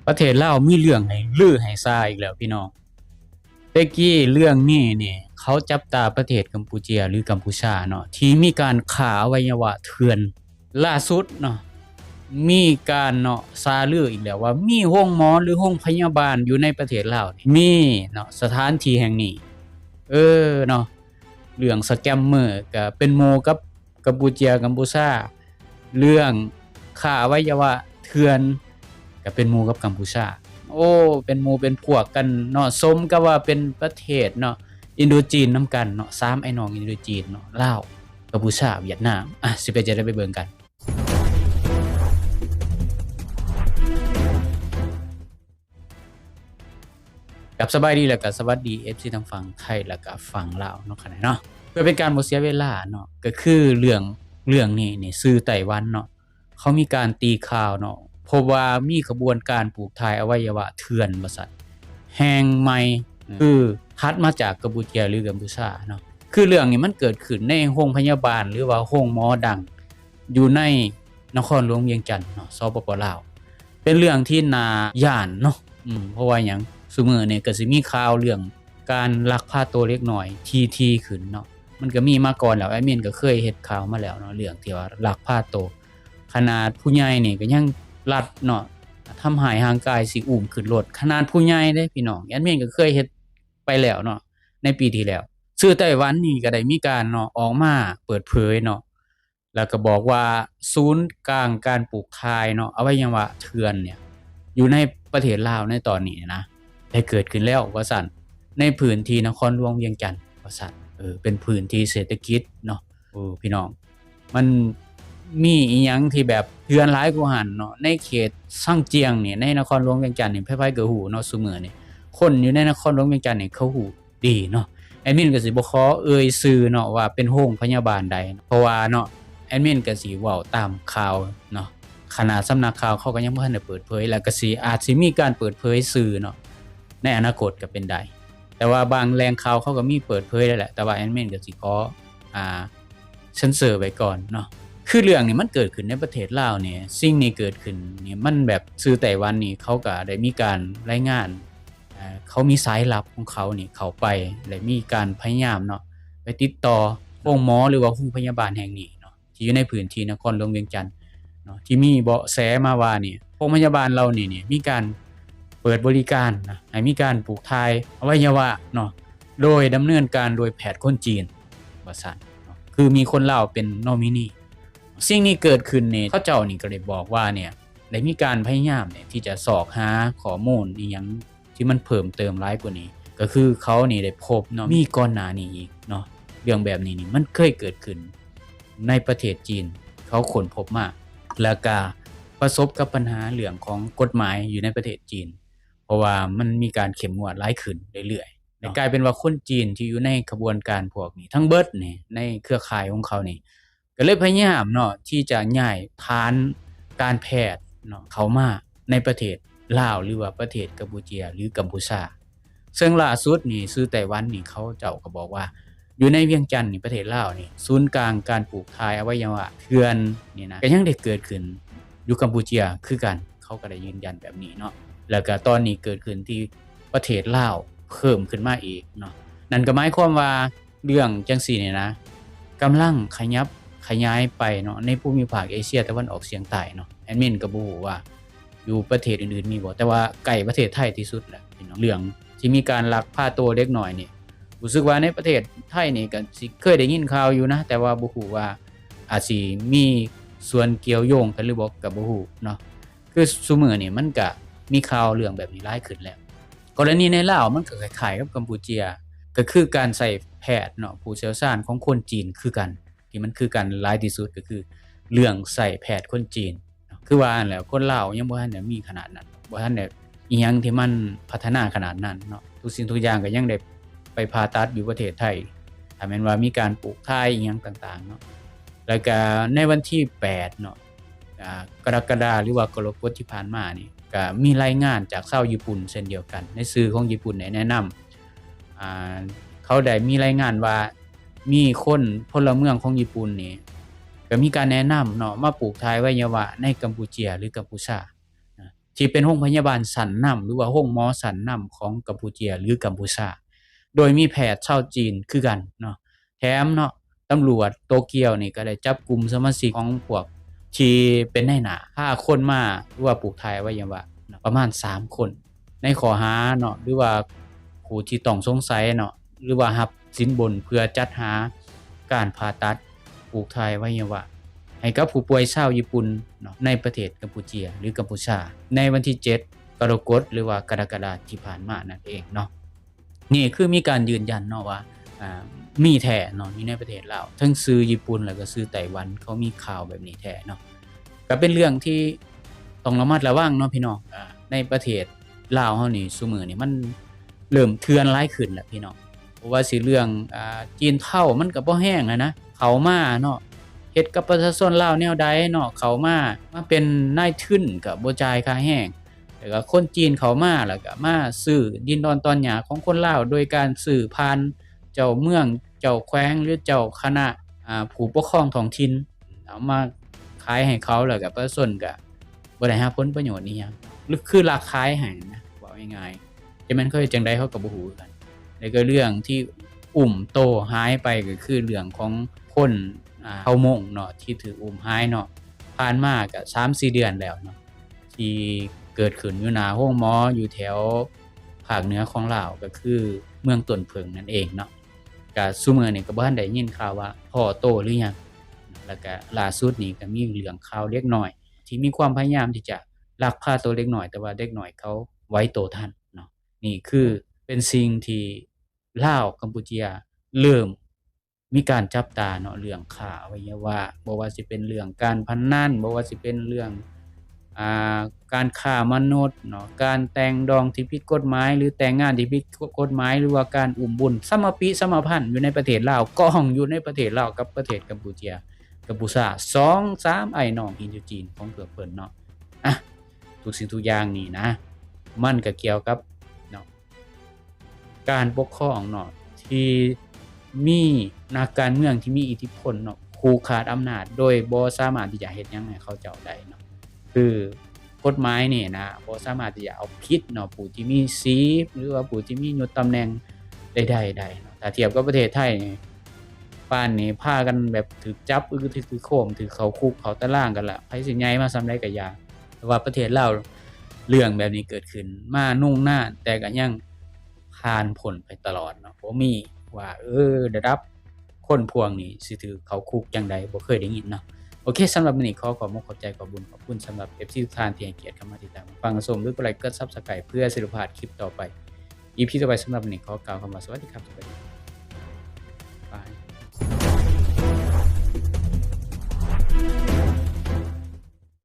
ປະເທດລາວມີເລື່ອງໃຫ້ລືໃຫ້ຊາອີກແລ້ວພີ່ນ້ອງ. ແຕ່ກີ້ເລື່ອງນີ້ນີ້ ເຂົາຈັບຕາປະເທດກຳປູເຈຍ ຫຼື ກຳພູຊາເນາະ ທີ່ມີການຂ້າອະໄວຍະວະເຖື່ອນ. ລ່າສຸດເນາະ ມີການເນາະ ຊາລືອີກແລ້ວວ່າ ມີໂຮງໝໍ ຫຼື ໂຮງພະຍາບານຢູ່ໃນປະເທດລາວນີ້ ມີເນາະ ສະຖານທີ່ແຫ່ງນີ້ ເອີເນາະ ເລື່ອງສະແກມເມີກະເປັນໝູ່ກັບກຳປູເຈຍ ກຳພູຊາ, ເລື່ອງຄ້າອະໄວຍະວະເຖື່ອນກະເປັນໝູ່ກັບກຳພູຊາ. ໂອ້ ເປັນໝູ່ເປັນພວກກັນເນາະ, ສົມກັບວ່າເປັນປະເທດເນາະ ອິນໂດຈີນນຳກັນເນາະ, ສາມໄອ້ນ້ອງອິນໂດຈີນເນາະ ລາວ ກຳພູຊາ ຫວຽດນາມ. ອະ ຊິເປັນຈັ່ງໃດໄປເບິ່ງກັນ. ກັບສະບາຍດີ ແລະກະສະຫວັດດີ ເອັຟຊີ ທັງຝັ່ງໄທ ແລະກະຝັ່ງລາວເນາະ ຂະນະເນາະ. ເພື່ອເປັນການບໍ່ເສຍເວລາເນາະ ກະຄືເລື່ອງ ເລື່ອງນີ້ນີ້ ສື່ໄຕ້ຫວັນເນາະ ເຂົາມີການຕີຂ່າວເນາະ ພົບວ່າມີຂະບວນການປູກຖ່າຍອະໄວຍະວະເຖື່ອນວ່າຊັ້ນ ແຫ່ງໃໝ່ ຄືຖັດມາຈາກກຳປູເຈຍ ຫຼື ກຳພູຊາເນາະ. ຄືເລື່ອງນີ້ມັນເກີດຂຶ້ນໃນໂຮງພະຍາບານ ຫຼືວ່າໂຮງໝໍດັງ ຢູ່ໃນນະຄອນຫຼວງວຽງຈັນເນາະ ສປປ ລາວ. ເປັນເລື່ອງທີ່ໜ້າຢ້ານເນາະ ອືມ ເພາະວ່າຫຍັງ? ຊຸມື້ນີ້ກະຊິມີຂ່າວເລື່ອງການລັກພາໂຕເດັກນ້ອຍທີ່ຖີ່ຂຶ້ນເນາະ. ມັນກະມີມາກ່ອນແລ້ວ ແອດມິນກະເຄີຍເຮັດຂ່າວມາແລ້ວເນາະ ເລື່ອງທີ່ວ່າລັກພາໂຕ. ຂະໜາດຜູ້ໃຫຍ່ນີ້ກະຍັງລັດເນາະ ທຳຮ້າຍຮ່າງກາຍ ຊິອຸ້ມຂຶ້ນລົດ ຂະໜາດຜູ້ໃຫຍ່ເດ້ພີ່ນ້ອງ. ແອດມິນກະເຄີຍເຮັດໄປແລ້ວເນາະ ໃນປີທີ່ແລ້ວ. ສື່ໄຕ້ຫວັນນີ້ກະໄດ້ມີການເນາະ ອອກມາເປີດເຜີຍເນາະ ແລ້ວກະບອກວ່າສູນກາງການປູກຖ່າຍເນາະ ອະໄວຍະວະເຖື່ອນເນຍ ຢູ່ໃນປະເທດລາວໃນຕອນນີ້ນະ ໄດ້ເກີດຂຶ້ນແລ້ວວ່າຊັ້ນ ໃນພື້ນທີ່ນະຄອນຫຼວງວຽງຈັນວ່າຊັ້ນ. ເອີ ເປັນພື້ນທີ່ເສດຖະກິດເນາະ. ເອີ ພີ່ນ້ອງ ມັນມີອີ່ຫຍັງທີ່ແບບເຖື່ອນຫຼາຍກວ່າຫັ້ນເນາະ ໃນເຂດຊາງຈຽງນີ້ ໃນນະຄອນຫຼວງວຽງຈັນນີ້ ໃຜໆກະຮູ້ເນາະ ຊຸມື້ນີ້ ຄົນຢູ່ໃນນະຄອນຫຼວງວຽງຈັນນີ້ເຂົາຮູ້ ດີເນາະ. ແອດມິນກະຊິບໍ່ຂໍເອີ່ຍຊື່ເນາະວ່າເປັນໂຮງພະຍາບານໃດ ເພາະວ່າເນາະ ແອດມິນກະຊິເວົ້າຕາມຂ່າວເນາະ. ຂະໜາດສຳນັກຂ່າວເຂົາກະຍັງບໍ່ທັນໄດ້ເປີດເຜີຍ ແລະກະຊິ ອາດຊິມີການເປີດເຜີຍຊື່ເນາະ ໃນອະນາຄົດກະເປັນໄດ້. ແຕ່ວ່າບາງແຫຼ່ງຂ່າວເຂົາກະມີເປີດເຜີຍແລ້ວແຫຼະ ແຕ່ວ່າແອດມິນກະຊິຂໍ ອ່າ ເຊັນເຊີໄວ້ກ່ອນເນາະ. ຄືເລື່ອງນີ້ມັນເກີດຂຶ້ນໃນປະເທດລາວນີ້ ສິ່ງນີ້ເກີດຂຶ້ນນີ້ ມັນແບບສື່ໄຕ້ຫວັນນີ້ ເຂົາກະໄດ້ມີການລາຍງານ ເຂົາມີສາຍລັບຂອງເຂົານີ້ເຂົ້າໄປ ແລະມີການພະຍາຍາມເນາະ ໄປຕິດຕໍ່ໂຮງໝໍ ຫຼືວ່າໂຮງພະຍາບານແຫ່ງນີ້ເນາະ ທີ່ຢູ່ໃນພື້ນທີ່ນະຄອນຫຼວງວຽງຈັນເນາະ ທີ່ມີເບາະແສມາວ່ານີ້ ໂຮງພະຍາບານເຫຼົ່ານີ້ນີ້ ມີການເປີດບໍລິການນະ ໃຫ້ມີການປູກຖ່າຍອະໄວຍະວະເນາະ ໂດຍດຳເນີນການໂດຍແພດຄົນຈີນ ວ່າຊັ້ນເນາະ ຄືມີຄົນລາວເປັນໂນມິນີ. ສິ່ງນີ້ເກີດຂຶ້ນນີ້ ເຂົາເຈົ້ານີ້ກະໄດ້ບອກວ່າເນຍ ໄດ້ມີການພະຍາຍາມເນຍ ທີ່ຈະຊອກຫາຂໍ້ມູນອີ່ຫຍັງ ທີ່ມັນເພີ່ມເຕີມຫຼາຍກວ່ານີ້ ກະຄືເຂົານີ້ໄດ້ພົບເນາະ ມີກ່ອນໜ້ານີ້ອີກເນາະ. ເລື່ອງແບບນີ້ນີ້ ມັນເຄີຍເກີດຂຶ້ນໃນປະເທດຈີນ ເຂົາຄົ້ນພົບມາ ແລ້ວກະປະສົບກັບບັນຫາເລື່ອງຂອງກົດໝາຍຢູ່ໃນປະເທດຈີນ ເພາະວ່າມັນມີການເຂັ້ມງວດຫຼາຍຂຶ້ນເລື້ອຍໆ ແລະກາຍເປັນວ່າຄົນຈີນທີ່ຢູ່ໃນຂະບວນການພວກນີ້ ທັງເບິດນີ້ ໃນເຄືອຂ່າຍຂອງເຂົານີ້ ກະເລີຍພະຍາຍາມເນາະ ທີ່ຈະຍ້າຍຖານການແພດເນາະ ເຂົ້າມາໃນປະເທດລາວ ຫຼືວ່າປະເທດກຳປູເຈຍ ຫຼືກຳພູຊາ. ເຊິ່ງລ່າສຸດນີ້ ສື່ໄຕ້ຫວັນນີ້ ເຂົາເຈົ້າກະບອກວ່າ ຢູ່ໃນວຽງຈັນນີ້ ປະເທດລາວນີ້ ສູນກາງການປູກຖ່າຍອະໄວຍະວະເຖື່ອນນີ້ນະ ກະຍັງໄດ້ເກີດຂຶ້ນຢູ່ກຳປູເຈຍຄືກັນ ເຂົາກະໄດ້ຢືນຢັນແບບນີ້ເນາະ. ແລ້ວກະຕອນນີ້ເກີດຂຶ້ນທີ່ປະເທດລາວເພີ່ມຂຶ້ນມາອີກເນາະ ນັ້ນກະໝາຍຄວາມວ່າ ເລື່ອງຈັ່ງຊີ້ນີ້ນະ ກຳລັງຂະຫຍັບຂະຫຍາຍໄປເນາະ ໃນພູມິພາກເອເຊຍຕາເວັນອອກສຽງໃຕ້ເນາະ. ແອດມິນກະບໍ່ຮູ້ວ່າຢູ່ປະເທດອື່ນໆມີບໍ່ ແຕ່ວ່າໃກ້ປະເທດໄທທີ່ສຸດແຫຼະພີ່ນ້ອງ. ເລື່ອງທີ່ມີການລັກພາໂຕເດັກນ້ອຍນີ້ ຮູ້ສຶກວ່າໃນປະເທດໄທນີ້ກະຊິເຄີຍໄດ້ຍິນຂ່າວຢູ່ນະ ແຕ່ວ່າບໍ່ຮູ້ວ່າອາດຊິມີສ່ວນກ່ຽວໂຍງກັນຫຼືບໍ່ກະບໍ່ຮູ້ເນາະ. ຄືຊຸມື້ນີ້ມັນກະມີຂ່າວເລື່ອງແບບນີ້ຫຼາຍຂຶ້ນແລ້ວ. ກໍລະນີໃນລາວມັນກະຄ້າຍໆກັບກຳປູເຈຍ ກະຄືການໃຊ້ແພດເນາະ ຜູ້ຊ່ຽວຊານຂອງຄົນຈີນຄືກັນ ທີ່ມັນຄືກັນຫຼາຍທີ່ສຸດກະຄືເລື່ອງໃຊ້ແພດຄົນຈີນເນາະ. ຄືວ່າຫັ້ນແຫຼະ ຄົນລາວຍັງບໍ່ທັນໄດ້ມີຂະໜາດນັ້ນ ບໍ່ທັນໄດ້ອີ່ຫຍັງທີ່ມັນພັດທະນາຂະໜາດນັ້ນເນາະ. ທຸກສິ່ງທຸກຢ່າງກະຍັງໄດ້ໄປຜ່າຕັດຢູ່ປະເທດໄທ ຖ້າແມ່ນວ່າມີການປູກຖ່າຍອີ່ຫຍັງຕ່າງໆເນາະ. ແລ້ວກະໃນວັນທີແປດເນາະ ອາ ກໍລະກະດາ ຫຼືວ່າກໍລະກົດທີ່ຜ່ານມານີ້ ກະມີລາຍງານຈາກຊາວຍີ່ປຸ່ນເຊັ່ນດຽວກັນ ໃນສື່ຂອງຍີ່ປຸ່ນໄດ້ແນະນຳ ອາ ເຂົາໄດ້ມີລາຍງານວ່າ ມີຄົນ ພົນລະເມືອງຂອງຍີ່ປຸ່ນນີ້ ກະມີການແນະນຳເນາະ ມາປູກຖ່າຍອະໄວຍະວະໃນກຳປູເຈຍ ຫຼືກຳພູຊານະ. ທີ່ເປັນໂຮງພະຍາບານຊັ້ນນຳ ຫຼືວ່າໂຮງໝໍຊັ້ນນຳຂອງກຳປູເຈຍ ຫຼື ກຳພູຊາ ໂດຍມີແພດຊາວຈີນຄືກັນເນາະ. ແຖມເນາະ ຕຳຫຼວດໂຕກຽວນີ້ກໍໄດ້ຈັບກຸມສະມາຊິກຂອງພວກທີ່ເປັນນາຍໜ້າ ພາຄົນມາ ຫຼືວ່າປູກຖ່າຍອະໄວຍະວະເນາະ ປະມານສາມຄົນ ໃນຂໍ້ຫາເນາະ ຫຼືວ່າຜູ້ທີ່ຕ້ອງສົງໄສເນາະ ຫຼືວ່າຮັບສິນບົນເພື່ອຈັດຫາການຜ່າຕັດ ປູກຖ່າຍອະໄວຍະວະໃຫ້ກັບຜູ້ປ່ວຍຊາວຍີ່ປຸ່ນເນາະ ໃນປະເທດກຳປູເຈຍ ຫຼື ກຳພູຊາ ໃນວັນທີເຈັດ ກໍລະກົດ ຫຼືວ່າ ກໍລະກະດາ ທີ່ຜ່ານມານັ້ນເອງເນາະ. ນີ້ຄືມີການຢືນຢັນເນາະວ່າ ອ່າ ມີແທ້ເນາະ ຢູ່ໃນປະເທດລາວ ທັງຊື່ຍີ່ປຸ່ນ ແລ້ວກໍຊື່ໄຕ້ຫວັນ ເຂົາມີຂ່າວແບບນີ້ແທ້ເນາະ. ກໍເປັນເລື່ອງທີ່ຕ້ອງລະມັດລະວັງເນາະພີ່ນ້ອງ. ອ່າ ໃນປະເທດລາວເຮົານີ້ ຊຸມື້ນີ້ມັນເລີ່ມເຖື່ອນຫຼາຍຂຶ້ນແລ້ວພີ່ນ້ອງ. ບໍ່ວ່າຊິເລື່ອງ ອ່າ ຈີນເທົາ ມັນກໍບໍ່ແຮງແລ້ວນະ ເຂົ້າມາເນາະ ເຮັດກັບປະຊາຊົນລາວແນວໃດເນາະ ເຂົ້າມາ ມາເປັນນາຍທຶນກໍບໍ່ຈ່າຍຄ່າແຮງ ແລ້ວກໍຄົນຈີນເຂົ້າມາ ແລ້ວກໍມາຊື້ດິນດອນຕອນຫຍ້າຂອງຄົນລາວ ໂດຍການຊື້ຜ່ານເຈົ້າເມືອງ ເຈົ້າແຂວງ ຫຼື ເຈົ້າຄະນະ ອ່າ ຜູ້ປົກຄອງທ້ອງຖິ່ນ ເອົາມາຂາຍໃຫ້ເຂົາ ແລ້ວກໍປະຊາຊົນກໍບໍ່ໄດ້ຮັບຜົນປະໂຫຍດອີ່ຫຍັງ ຫຼື ຄືລັກຂາຍໃຫ້ນະ ເວົ້າງ່າຍໆ. ຈະແມ່ນເຂົາເຮັດຈັ່ງໃດ ເຮົາກໍບໍ່ຮູ້ຄືກັນ. ແລ້ວກໍເລື່ອງທີ່ອຸ້ມໂຕຫາຍໄປ ກໍຄືເລື່ອງຂອງຄົນ ອ່າ ເຜົ່າມົ້ງເນາະ ທີ່ຖືກອຸ້ມຫາຍເນາະ ຜ່ານມາກໍສາມສີ່ເດືອນແລ້ວເນາະ ທີ່ເກີດຂຶ້ນຢູ່ໜ້າໂຮງໝໍຢູ່ແຖວພາກເໜືອຂອງລາວ ກໍຄືເມືອງຕົ້ນເຜິ້ງນັ້ນເອງເນາະ. ກະຊຸມື້ນີ້ກໍບໍ່ທັນໄດ້ຍິນຂ່າວວ່າພໍ້ໂຕຫຼືຍັງ. ແລ້ວກະລ່າສຸດນີ້ກໍມີເລື່ອງຂ່າວເດັກນ້ອຍ ທີ່ມີຄວາມພະຍາຍາມທີ່ຈະລັກພາໂຕເດັກນ້ອຍ ແຕ່ວ່າເດັກນ້ອຍເຂົາໄຫວໂຕທັນເນາະ. ນີ້ຄືເປັນສິ່ງທີ່ລາວ ກຳປູເຈຍ ເລີ່ມມີການຈັບຕາເນາະ ເລື່ອງຄ້າອະໄວຍະວະ ບໍ່ວ່າຊິເປັນເລື່ອງການພະນັນ ບໍ່ວ່າຊິເປັນເລື່ອງ ອ່າ ການຄ້າມະນຸດເນາະ ການແຕ່ງດອງທີ່ຜິດກົດໝາຍ ຫຼື ແຕ່ງງານທີ່ຜິດກົດໝາຍ ຫຼືວ່າການອຸ້ມບຸນ ສະມະປິສະມະພັນຢູ່ໃນປະເທດລາວ ກອງຢູ່ໃນປະເທດລາວກັບປະເທດກຳປູເຈຍ ກຳປູຊາ ສອງສາມອ້າຍນ້ອງອິນໂດຈີນຂອງພວກເພິ່ນເນາະ. ອ່ະ ທຸກສິ່ງທຸກຢ່າງນີ້ນະ ມັນກໍກ່ຽວກັບເນາະ ການປົກຄອງເນາະ ທີ່ມີນັກການເມືອງທີ່ມີອິດທິພົນເນາະ ຜູກຂາດອຳນາດ ໂດຍບໍ່ສາມາດທີ່ຈະເຮັດຫຍັງໃຫ້ເຂົາເຈົ້າໄດ້ເນາະ. ຄືກົດໝາຍນີ້ນະ ບໍ່ສາມາດທີ່ຈະເອົາຜິດເນາະ ຜູ້ທີ່ມີສີ ຫຼືວ່າຜູ້ທີ່ມີຍົດຕຳແໜ່ງໃດໆໄດ້ເນາະ. ຖ້າທຽບກັບປະເທດໄທນີ້ ປານນີ້ພາກັນແບບຖືກຈັບ ອື ຖືກຖືໂຄມ ຖືກເຂົ້າຄຸກເຂົ້າຕາລາງກັນລະ ໃຜຊິໃຫຍ່ມາສ່ຳໃດກໍຢ່າ. ແຕ່ວ່າປະເທດລາວເລື່ອງແບບນີ້ເກີດຂຶ້ນມານົງນານ ແຕ່ກໍຍັງຜ່ານພົ້ນໄປຕະຫຼອດເນາະ. ບໍ່ມີວ່າ ເອີ ລະດັບຄົນພວກນີ້ຊິຖືກເຂົ້າຄຸກຈັ່ງໃດ ບໍ່ເຄີຍໄດ້ຍິນເນາະ. ໂອເຄ ສຳລັບມື້ນີ້ຂໍຂອບມຸກຂອບໃຈ ຂອບບຸນຂອບຄຸນສຳລັບເອັຟຊີທຸກທ່ານທີ່ໃຫ້ກຽດເຂົ້າມາຕິດຕາມ ຟັງ ຮັບຊົມ ຫຼື ກົດໄລ ກົດ Subscribe ເພື່ອຊິບໍ່ພາດຄລິບຕໍ່ໄປ ອີພີ ຕໍ່ໄປ. ສຳລັບມື້ນີ້ຂໍກ່າວຄຳວ່າ ສະຫວັດດີຄັບ ສະຫວັດດີ.